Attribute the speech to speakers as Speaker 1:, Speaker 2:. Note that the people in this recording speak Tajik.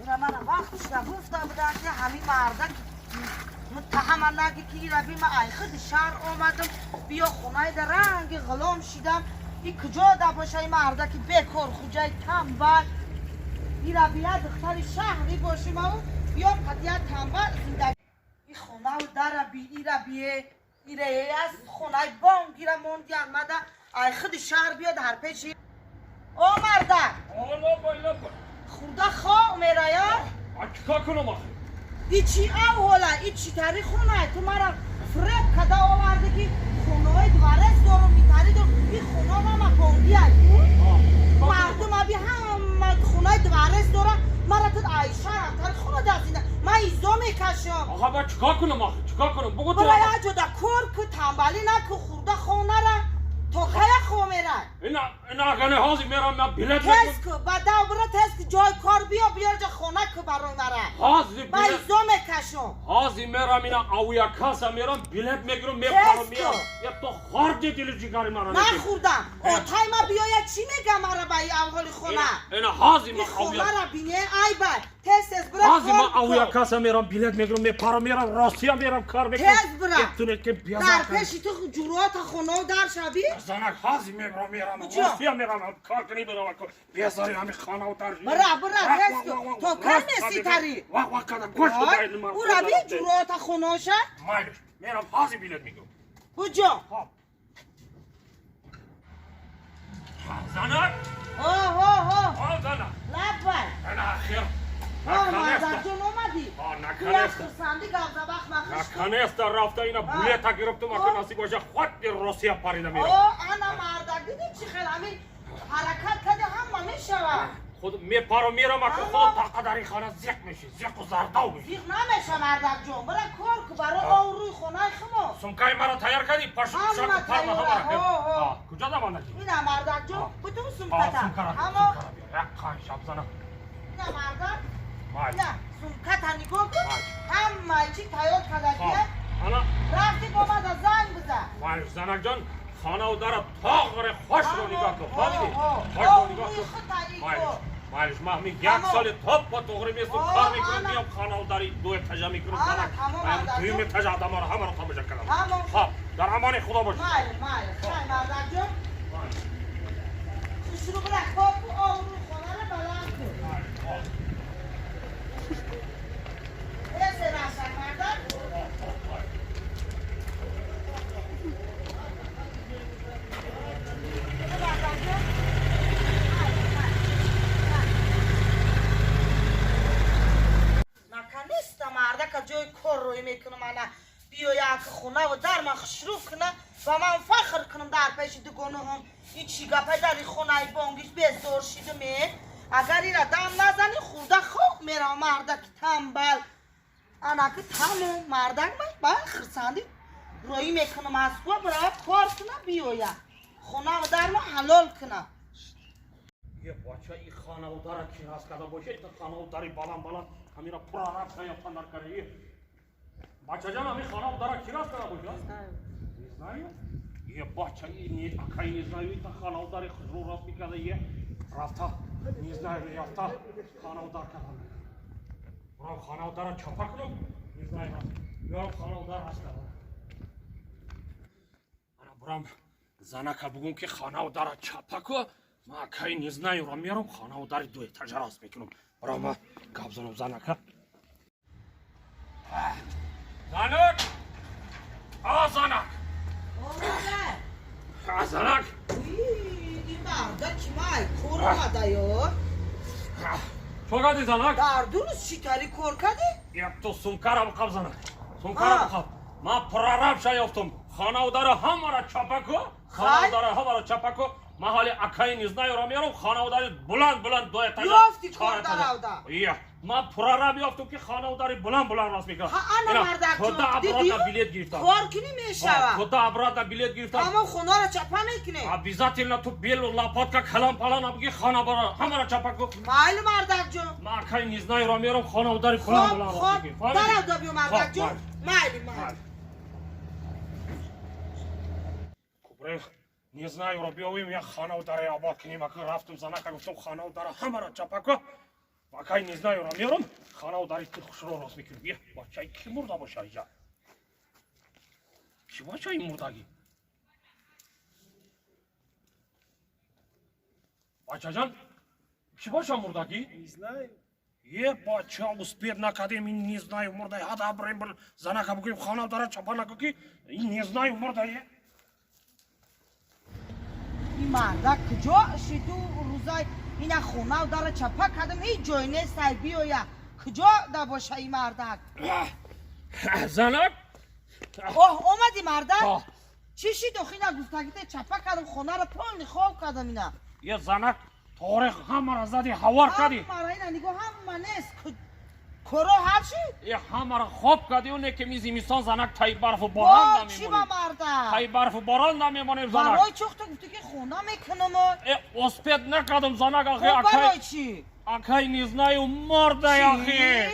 Speaker 1: Мана вақтшда гуфта будам, ки ҳамин мардак муттаҳама наги, ки ира би, ма ай худи шаҳр омадам, биё хонаи да ранги ғулом шидам. И куҷо да боша, и мардаки бекор, хуҷаи тамбал? Ира бия, духтари шаҳрӣ бошим, ау биём қадия тамбал зиндаги. И хонау дара би, ира бие, ира аз хонаи бонгира мондиан мада. Ай худи шаҳр биёд ҳар пеши. О мардак, хурда хо мерая.
Speaker 2: Чикор кунам охи?
Speaker 1: И чи авҳола, и чӣ тари хонае? Ту мара фиреб када оварди, ки хонаҳои дворец дорум, итари дорум. И хона мама бонгиай. Мардум аби ҳама хонаи дворец дора, мара ту айшарам тари хона дазина, ман изо мекашам.
Speaker 2: Аха, ба чикор кунам охи, чикор кунам, бугу ту.
Speaker 1: Бара яҷода кор ку, тамбалӣ наку, хурда хонара то кая хо мерай?
Speaker 2: Ина агане ҳозир мерам, ман билет.
Speaker 1: Тез ку, ба дав бира, тез ку, ҷои кор биё, биёрҷа хона ку барои мара.
Speaker 2: Ҳозир.
Speaker 1: Ман изо мекашам.
Speaker 2: Ҳозир мерам, ина авиакасса мерам, билет мегирам, мепарам, меям. Я то хорди дили ҷигари мара.
Speaker 1: Нахӯрдам. Отай ма биёяд, чӣ мегам мара ба и авҳоли хона?
Speaker 2: Ина ҳозир
Speaker 1: И хонара бине, айбай, тез, тез бира.
Speaker 2: Ҳозир ман авиакасса мерам, билет мегирам, мепарам, мерам Россия, мерам, кор мекунам.
Speaker 1: Тез бира. Дар пеши ту ҷуръата хонау дар шави.
Speaker 2: Занак, ҳозир мебарам, мерам Россия, мерам, кор кунӣ, бирам, безори ҳами хонау дар.
Speaker 1: Бира, бира, тез ку, то кай меситарӣ?
Speaker 2: Вақ вақ када гӯш.
Speaker 1: Ура би, ҷуръата хонаша.
Speaker 2: Майлиш, мерам, ҳозир билет мегирам.
Speaker 1: Буҷо.
Speaker 2: Занак.
Speaker 1: Оҳо.
Speaker 2: Занак.
Speaker 1: Лаббай.
Speaker 2: Ана ахир.
Speaker 1: Мардакҷон, омадӣ? Хурсандӣ гавзабах махиш.
Speaker 2: Наконец-то рафта ина билета гирифтум, ака, насиб боша, худи Россия парида мерам.
Speaker 1: О, ана мардак, дидӣ, чӣ хел ҳамин ҳаракат кади, ҳама мешавад.
Speaker 2: Худ мепарам, мерам, ака, худ тақа дар ин хона зиқ меши, зиқу зардав меши.
Speaker 1: Зиқ намеша, мардакҷон, бира кор ку барои обрӯи хонаи хумо.
Speaker 2: Сумкаи маро тайёр кардӣ? Пашу
Speaker 1: парма.
Speaker 2: Ҳамара куҷо давандаки?
Speaker 1: Ина, мардакҷон, бутун сумката.
Speaker 2: Ҳамо яққан шабзана.
Speaker 1: Ина, мардак, ина сумката нигоҳ кун, ҳамаи чи тайёр кардагия. Рафти, бомада занг бизан.
Speaker 2: Занакҷон, хонау дара тоғре хошро нигоҳ кун, фаҳмидӣ? Хошро нигоҳ кун. Майлиш, ман ҳамин як соли топ ба тоғри местум, кор мекунам, миём, хонау дари ду этажа мекунам, дуюм этажа адамаро ҳамаро тамоша кардам. Хоб, дар амони Худо бошед.
Speaker 1: Майли, майли, хай, мардакҷон, хушрӯ бира, кор ку, обрӯи хонара баланд кун. Эсе расак, мардак. Мардакҷон. Наконец-то мардака ҷои кор рӯй мекунам. Ана биёяк, хонаву дар ман хушрӯ куна ва ман фахр кунам дар пеши дугонаҳом. И чӣ гапа, дар и хонаи бонгиш безор шидуме. Агар ира дам назанӣ, хурда хок меравам, мардаки тамбал. Анаки тамом, мардак, ман ба хирсандӣ рӯӣ мекунам, Москва бирава, кор куна, биёя, хонаву дар ма ҳалол куна.
Speaker 2: Е бача, и хонаву дара ки раст карда боша, ita хонаву дари баланд баланд ҳамира прораб ёфтан дар кара. Бачаҷон, ҳамин хонаву дара ки раст карда боша? Не знаю. Е бача, и не акай, не знаю, ита хонаву дари хушрӯ раст мекарда. Е рафта, не знаю, рафта хонаву дар карда. Бурам, хонаву дара чапа кунам, не знаю, ёрам, хонаву дар раст карда. Ана бурам, занака бугум, ки хонаву дара чапа ку, ма акай не знаю ра мерам, хонаву дари ду этажа раст мекунам. Бурам, ма гап занам занака. Занак! А занак! А занак!
Speaker 1: Ин марда ки май кор омадаё?
Speaker 2: Чо кардӣ, занак?
Speaker 1: Дар дуруст чӣ тари кор кардӣ?
Speaker 2: Як то сумкара биқаб, занак. Сумкара биқаб. Ман прораб ша ёфтум. Хонаву дара ҳамара чапа ку. Хонаву дара ҳамара чапа ку. Ман ҳоли акаи не знаю ро мерам, хонаву дари буланд буланд, ду этажа.
Speaker 1: Ёфти кор даравда?
Speaker 2: Ия. Ман прораб ёфтум, ки хонаву дари буланд буланд рост мекунам.
Speaker 1: Ҳа, ана мардакҷон,
Speaker 2: Туда обратно билет гирифтам.
Speaker 1: Кор кунӣ, мешавад.
Speaker 2: Туда обратно билет гирифтам.
Speaker 1: Ҳамон хонаро чапа мекунем.
Speaker 2: Обязательно ту бел лопатка калам палан абги, хона бара ҳамара чапа ку.
Speaker 1: Майли, мардакҷон.
Speaker 2: Ман акаи не знаю ро мерам, хонаву дари буланд буланд рост мекунам.
Speaker 1: Даравда биё, мардакҷон. Майли, майли.
Speaker 2: Кубре не знаю ро биёвем, як хонаву дари обод кунем. Ака рафтум, занака гуфтум, хонаву дара ҳамара чапа ку. Акай не знаю ра меёрам, хонаву дари ту хушро рост мекунем. Е, бачаи ки мурда боша иҷа? Ки бачаи мурдагӣ? Бачаҷан, ки бача мурдагӣ?
Speaker 3: Не знаю.
Speaker 2: Е, бача, успеть накардем, ин не знаю мурда, ҳада бирем бир занака бигӯем, хона дара чапа наку, ки ин не знаю мурда е.
Speaker 1: Ин мардак куҷо шиду рӯзай ина хонав дара чапа кардам, ҳеҷ ҷой нестай биёя. Куҷо да боша ин мардак?
Speaker 2: Занак.
Speaker 1: Оҳ, омадӣ, мардак? Чӣ шид охи? Ина гуфтагите чапа кардам, хонаро полный хоб кардам ина.
Speaker 2: Е, занак, торих ҳамара зади, ҳавор кардӣ.
Speaker 1: Ҳамара ина нигоҳ, ҳама нест. Коро ҳал шид?
Speaker 2: Е, ҳамара хоб кардӣ, оне ки ми зимистон, занак, таи барфу борон
Speaker 1: Бо чӣ ба
Speaker 2: намемонем.
Speaker 1: Мардак?
Speaker 2: Таи барфу борон намемонем, занак.
Speaker 1: Барои чӣ ту гуфтӣ, ки хона мекунам?
Speaker 2: Е, успеть накардам, занак, ахи.
Speaker 1: Хоб
Speaker 2: Акай
Speaker 1: барои чӣ?
Speaker 2: Акай не знаю мурда,
Speaker 1: Чӣ?
Speaker 2: ахи.